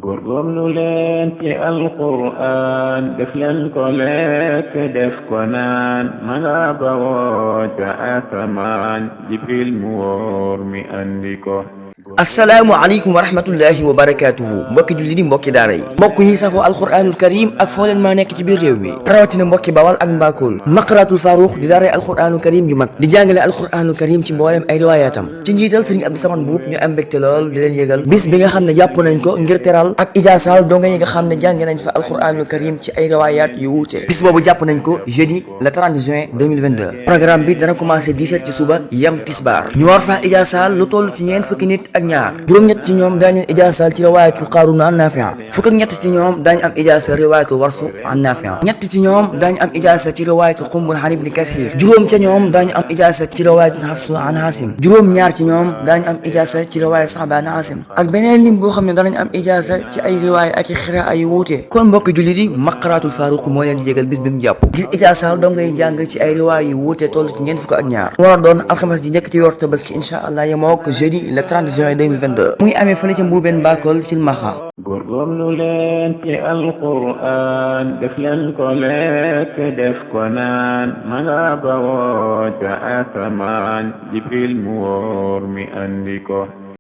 góorgóorlu leen ci alquraan def leen ko lekk def ko naan ma nga bawoo ca asamaan jibril mu wóor mi andi ko asalaamaaleykum wa rahmatullahi wa barakaatuhu mbokki julli di mbokki daara yi mbokk yi safoo alquranul karim ak foo leen maa nekk ci biir réew mi rawatina mbokki bawal ak mbaakool maqaratul faruux di daaray alquranul karim yu mag di jàngale alquranul karim ci mbooleem ay riwaayaatam ci njiital sëriñ Abdou Samane Mboup ñu am mbégte lool di leen yëgal bis bi nga xam ne jàpp nañ ko ngir teral ak ijaasaal donga yi nga xam ne jàng nañ fa alquranul karim ci ay riwaayaat yu wuute bis boobu jàpp nañ ko jeudi le 30 juin 2022 programme bi dana commencé 10h ci suba yam tisbaar ñu war faa ijaasaal lu toll ci ñeent fukki nit ak ñaar juróom-ñett ci ñoom daañu leen ijaasaal ci riwaayatul qaaruna an naafi'a fukk ak ñett ci ñoom daañu am ijaasa riwaayatul warsu an naafi'a ñett ci ñoom daañu am ijaasa ci riwaayatul qumbul an ibn kasiir juróom ca ñoom daañu am ijaasa ci riwaayatul hafsu an haasim juróom ñaar ci ñoom daañu am ijaasa ci riwaayat saxba an haasim ak beneen lim boo xam ne danañ am ijaasa ci ay riwaaya ak i xiraa ay wuute kon mbokki julli di maqaraatul faaruq moo leen di jégal bis bi mu jàpp ngir ijaasaal doo ngay jàng ci ay riwaaya yu wuute toll ci ñeent fukk ak ñaar war a doon alxames ji njëkk ci yor tabaski insha allah yemook jeudi le 30 juin 2022 muy amee fële ca Mbuubeen Mbakol ci Maxa góorgóorlu leen ci alquraan def leen ko lekk def ko naan ma nga bawoo ca asamaan jibril mu wóor mi andi ko